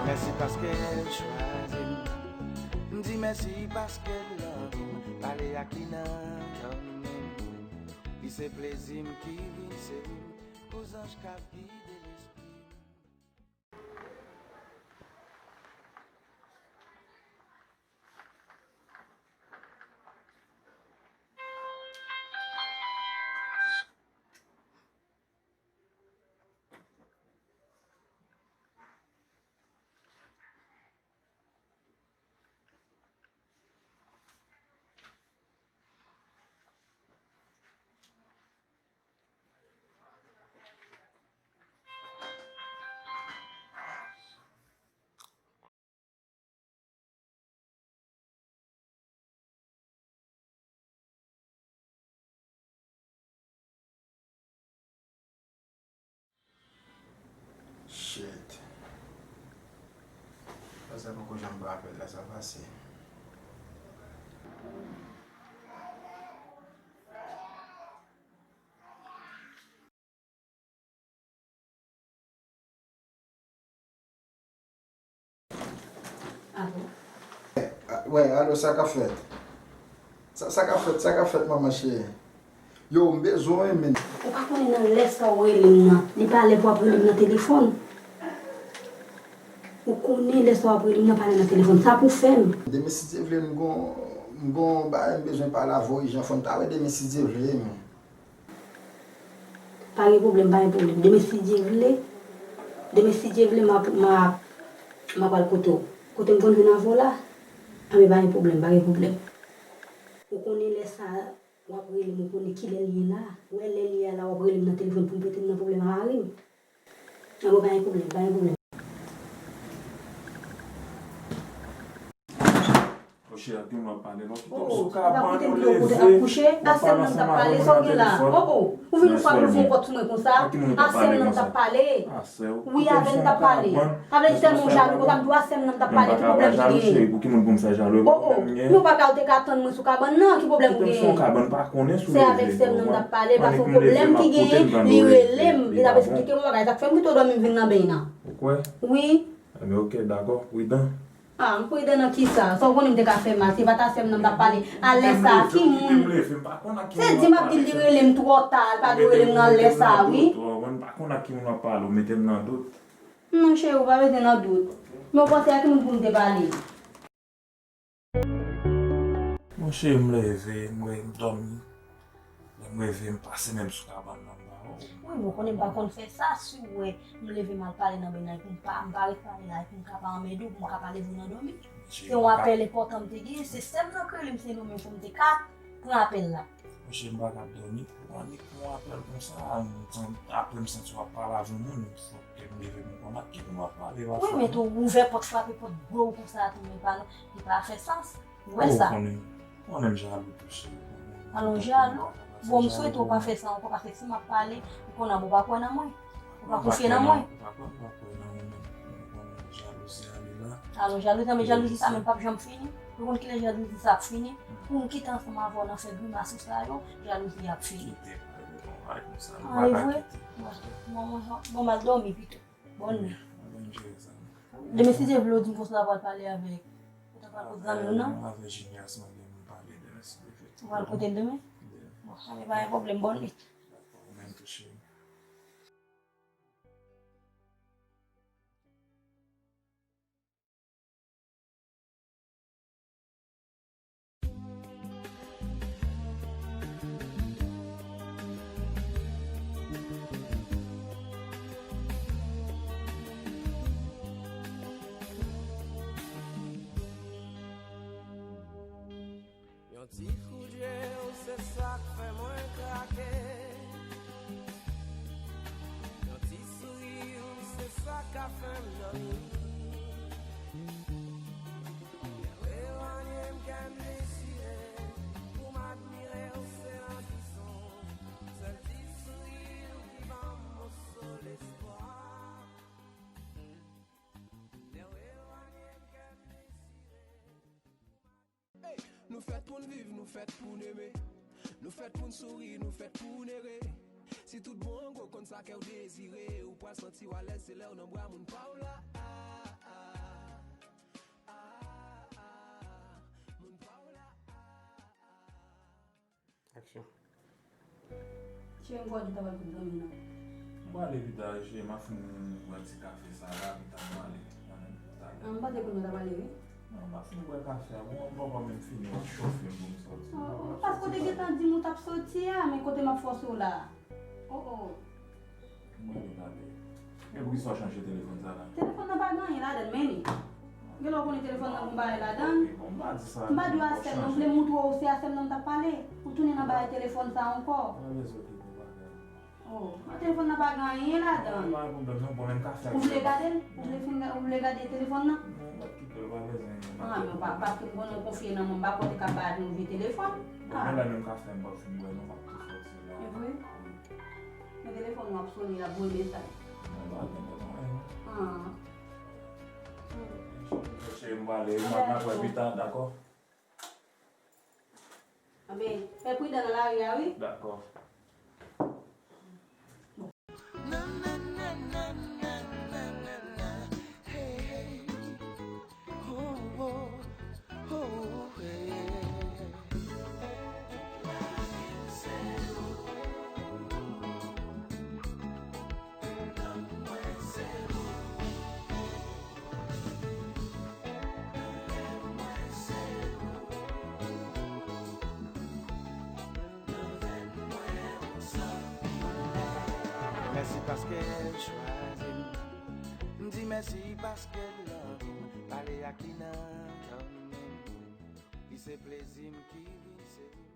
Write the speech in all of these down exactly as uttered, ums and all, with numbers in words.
Mèsi paske l chwazi m. M di mèsi paske l love m. Pale ak li nan kè m menm. Li se plezi m ki vin seri m. Pou zanj k ap gide lespri m. Shit. Sa poko janm pran apèl la, sa pase. Alo? Wè, alo, sa k ap fèt? Sa, sa k ap fèt, sa k ap fèt, manman cheri? Yo, m bezwen w, men. Ou pa konnen nan lè sa w rele m nan, li pa lè pou w ap rele m nan telefòn. Ou konnen lè sa w ap rele m nan, pa lè nan telefòn. Sa pou fè m. Demen, si Dye vle, m gon, m gon bagay m bezwen pale avè w ijan. Fò n ta wè demen, si Dye vle, men. Pa gen pwoblèm, pa gen pwoblèm. Demen, si Dye vle, demen, si Dye vle, m ap, m ap, m ap al kote w. Kote m konn vin avè w la, anben, pa gen pwoblèm, pa gen pwoblèm. Ou konnen lè sa, w ap rele m, ou konnen kilè l ye la. Ou wè lè l ye a la, w ap rele m nan telefòn pou m mete m nan pwoblèm a mari m. Anben, pa gen pwoblèm, pa gen pwoblèm. Monchè, ak ki moun w ap pale? Lè w kite m sou kabann, ou leve, w ap pale ansanm avè moun nan telefòn. Ou vin yon fwa pou w fè yon pòt sou mwen konsa? Ak ki moun ou t ap pale konsa? A sè m nan m t ap pale. A sè w? Wi, avè l m t ap pale. Avè l tèlman w jalou konsa, m di w a sè m nan m t ap pale, ki pwoblèm ki genyen? Pou ki moun pou m fè jalou? E pa pwoblèm m genyen? Non, pa ka, ou te ka tann mwen sou kabann nan, ki pwoblèm ou genyen? Kite m sou kabann, pa konnen si w leve. Se avèk sè m nan m t ap pale, paske yon pwoblèm ki genyen, li rele m, li t ap esplike m yon bagay, sa k fè m kite w dòmi, m vin nan beny nan. Ou kwè? Wi. Enben, oke, dakò, pridan. Ah, m pridan nan kisa? Sa w konnen m te ka fè mal, se pa ta sè m nan m t ap pale. A lè sa, ki moun? Se di m ap di l li rele m twò ta, l pa dwe rele m nan lè sa, wi. Mwen pa konn ak ki moun w ap pale, ou mete m nan dout. Non, cheri, ou pa mete nan dout. Men w panse a ki moun pou m te pale? Monchè, m leve, m re-, m dòmi. Lè m leve, m pase menm sou kabann nan, m pa wè w. Wi, bon, konnen m pa konn fè sa. Si w wè m leve m al pale nan beny la, pou m pa, m pa ret pale la, pou m ka pa anmède w, pou m ka pa leve w nan dòmi. Se yon apèl enpòtan m te gen, se sè m nan k rele m, se li menm pou m te ka pran apèl la. Monchè, m pa ka dòmi, pou annik pran apèl konsa, m san-, apre m santi w ap pale avè yon moun, fòk ke m leve m konn ak ki moun w ap pale, pafwa. Wi, men tou, ouvè pòt, frape pòt gwo konsa, tou, men pa, li pa fè sans. Ou wè sa? Ou konnen, ou konnen m jalou tou, cheri. Alò, jalou? Bon, m swete w pa fè sa ankò, paske si m ap pale, ou konnen ou pa kwè nan mwen. Ou pa konfye nan mwen. Ou pa kwè, ou pa kwè nan mwen, men ou konnen jalouzi a li la. Alò, jalouzi, men jalouzi sa menm p ap janm fini. Ou konn kilè jalouzi sa ap fini? Pou m kite ansanm avè w nan fè grimas ou sa yo, jalouzi ap fini. Kite, pa gen bagay konsa, nou pa ka kite. Bon, bon, bon, m al dòmi pito. Bòn nwit. Demen, si Dye vle, w di m konsa w pral pale avèk, ou ta pral kot zanmi w nan? Avèk Junias, mwen gen pou m pale demen, si Dye vle. Ou pral kote l demen? Bon, anben, pa gen pwoblèm, bòn nwit. Dakò, ou menm tou, cheri. Yon ti kout je w, se sa k fè mwen krake. Yon ti souri w, se sa k ka fè m dòmi. Lè w elanye m, kè m desire pou m admire w, se la ki Nou fèt pou n viv, nou fèt pou n eme. Nou fèt pou n souri, nou fèt pou n ere. Si tout bon gwo konn sa kè w dezire, ou pral santi w alèz, se lè w nan bra moun pa w la. Ah, ah, ah, ah, moun pa w la. Ah, ah, ah. Aksyon. Cheri, m kwè w di w ta pral kote zanmi w nan. M prale pita, cheri, m ap fin bwè ti kafe sa la, pita m prale. Mwen menm, talè. Ah, m panse kounye a w ta prale, wi. Non, m ap fin bwè kafe a. Bon, m poko menm fini, w ap chofe m pou m soti. Oh, oh, paske w te gentan di m ou t ap soti a, men kote m ap fòse w la. Oh, oh. Mwen, nou tande. Men poukisa w chanje telefòn sa la? Telefòn nan pa gen anyen ladan l, men li. Gen lè w konnen telefòn nan gon bagay ladan l. Ok, bon, m pa di sa. M pa di w a sè m, non, m vle moutre w se a sè m nan m t ap pale. Ou tounen nan bagay telefòn sa ankò. Mwen bezwen kite w bagay. Oh, men telefòn nan pa gen anyen ladan l. Pa gen pwoblèm, non, bon, menm kafe a. Ou vle gade l? Ou vle fin ga-, ou vle gade telefòn nan? Non, m ap kite l, pa bezwen. Ah, men pa, paske m konnen w konfye nan mwen, m pa kwè w te ka bay nou vye telefòn. Bon, ah, men la menm kafe a m p ap fin bwè, non, m ap tou soti la. E vre? Wi. Men telefòn ou ap sone, l ap voye mesaj. Mwen pa gen tèt anyen, non. Ah. Hmm. Cheri, m prale, wi, m ap, n ap wè pita, dakò? Anben, fè pridan nan lari a, wi. Dakò. Mèsi paske l chwazi m. M di mèsi paske l love m. Pale ak li nan kè m. Li se plezi m ki vin sezi m.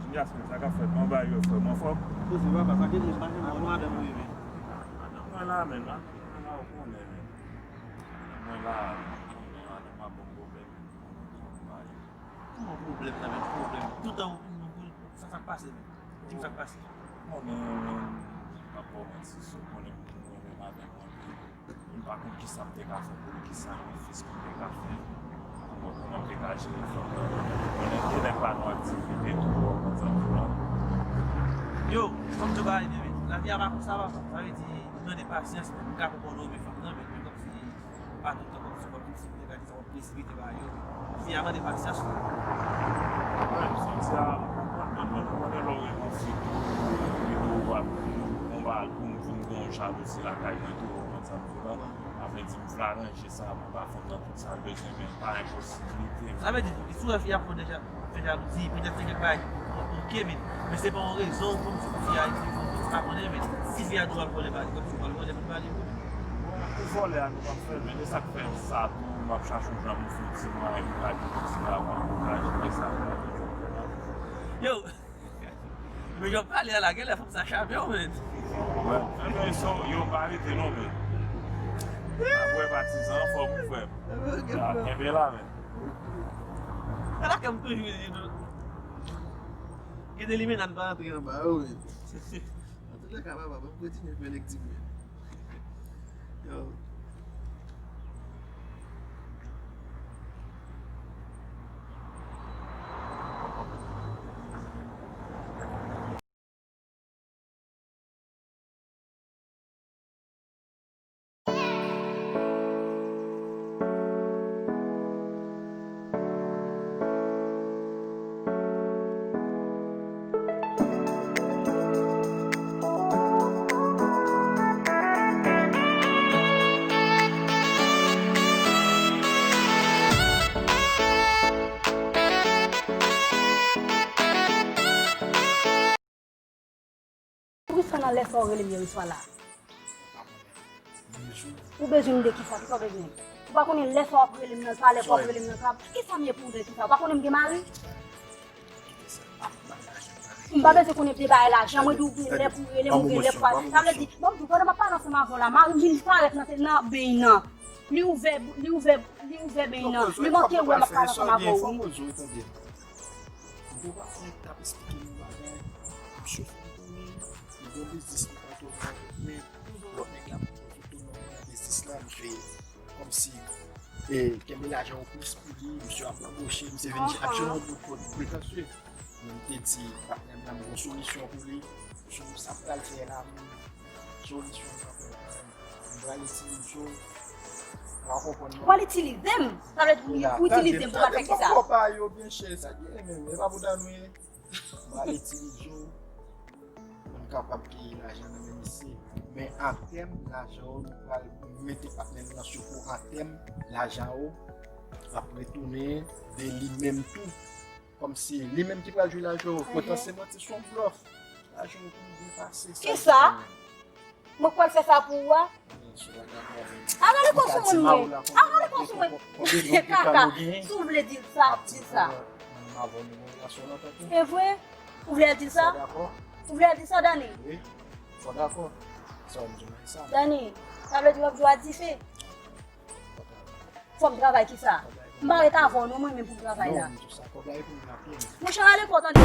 Junior Smith, sa k ap fèt? Kòman bagay yo, frè? Mwen anfòm. Poze papa, sa gen moun pa janm wè madanm ou ye, men. Madanm mwen la, men, madanm mwen la, ou konnen, men. Madanm mwen la, ou konnen, madanm mwen ap ban m pwoblèm, men. Kòman pwoblèm nan, men? Pwoblèm. Toutan ou, ou, ou, sa, sa k pase, men? Di m sa k pase. Ou konnen, men, m ap ba w manti, si w konnen m renmen madanm mwen, men. M pa konn kisa m te ka fè pou li, ki sakrifis ke m te ka fè. Bon, kòman m te ka jere fanm nan. Konnen gen nèg pa nan aktivite tou, w konprann sa m di w la. Yo, fò m di w bagay byen, men. Lavi a pa konsa, papa. Sa vle di, li mande pasyans, men. M ka konprann ou renmen fanm nan, men, men kòmsi, pa tout tan, kòmsi, kòmsi m te ka di sa, w ap presipite bagay yo. Fi a mande pasyans, wi. Wi, m santi a, m konprann, men mwen, m konnen lè w renmen yon fi, li tou, w ap, yon bagay pou m, pou m gen yon jalouzi lakay mwen tou, w konprann sa m di w la. Sa vle di m vle aranje sa, mwen ba fanm nan tout sa l bezwen, men pa enposiblite. Sa vle di, si w wè fi a ap fè w deja, fè jalouzi, petèt se kèk bagay ki oke, men, men se pa yon rezon pou m di pou fi a, pou fi a konnen, men si fi a di w al vòlè ba li, kòmsi w al vòlè pou l ba li. Bon, pou vòlè a, nou p ap fè l, men se sa k fè sa tou, m ap chache yon jan pou m fè yon ti mwayen pou m ka di konsa, pou ankouraje nèg sa. Yo! Men jan w pale a la, genlè fanm sa chape w, men. Wè, men, men, so, yo pa rete non, men. Apre patizan, fò pou frè m. Ya, kenbe la, men. Ala ke m toujou di nou. Gen de limenad pa antre anba yo, men. Antouka, papa, m ap kontinye fè lèkti mwen. Yo. Poukisa nan lè sa w rele m yè swa la? Ou bezwen m de kisa? Kisa w bezwen? Ou pa konnen lè sa w ap rele m nan, pa lè sa w ap rele m nan, sa, kisa m ye pou ou de kisa? Ou pa konnen m gen mari? M pa bezwen konnen de bagay lajan, mwen di w gen lè pou rele m, ou gen lè pou al. Sa vle di, bon, m di w, pandan m ap pale ansanm avè w la, mari m vin parèt nan, nan beny nan. Li ouvè, li ouvè, li ouvè beny nan. Li manke wè m ap pale ansanm avè w, wi. Ou pa fè, t ap esplike m yon bagay. Misye fè m konnen, li gen biznis li pa twò fè avèk mwen. Lòt nèg la pa twò fè tonnen nan biznis la, misye kòmsi e, kenbe lajan w plis pou li, misye ap anboche, misye vin di, "Aksyon, yon bout kote, pretansye." Men m te di patnè m nan, m gon solisyon pou li. Sou sa m pral fè la, solisyon m pral itilize w. Ou a konprann, non? Ou pral itilize m? Sa vle di ou itilize m pou al fè kisa? Kòb pa yo byen chè, sa gen menm, e pa pou dan nou ye. M pral itilize w pou m kapab peye lajan nan men misye. Men atèm, lajan w, nou pral mete patnè m nan sou kou, atèm, lajan w ap retounen de li menm tou. Kòmsi li menm ki pral jwe lajan w. Potansyèlman, se yon blòf. Lajan w pou depase sa. Kisa? Mwen pral fè sa pou ou a? Arale kò sou mwen, mwen. Arale kò sou mwen. Kaka, si w vle di l sa, di l sa. E vre? Ou vle di l sa? Ou vle di l sa, Dani? Dani, sa vle di w ap jwe a dife? Fò m travay kisa? M pa ret avè w non, mwen menm pou m travay la. Monchè, ale kò tande.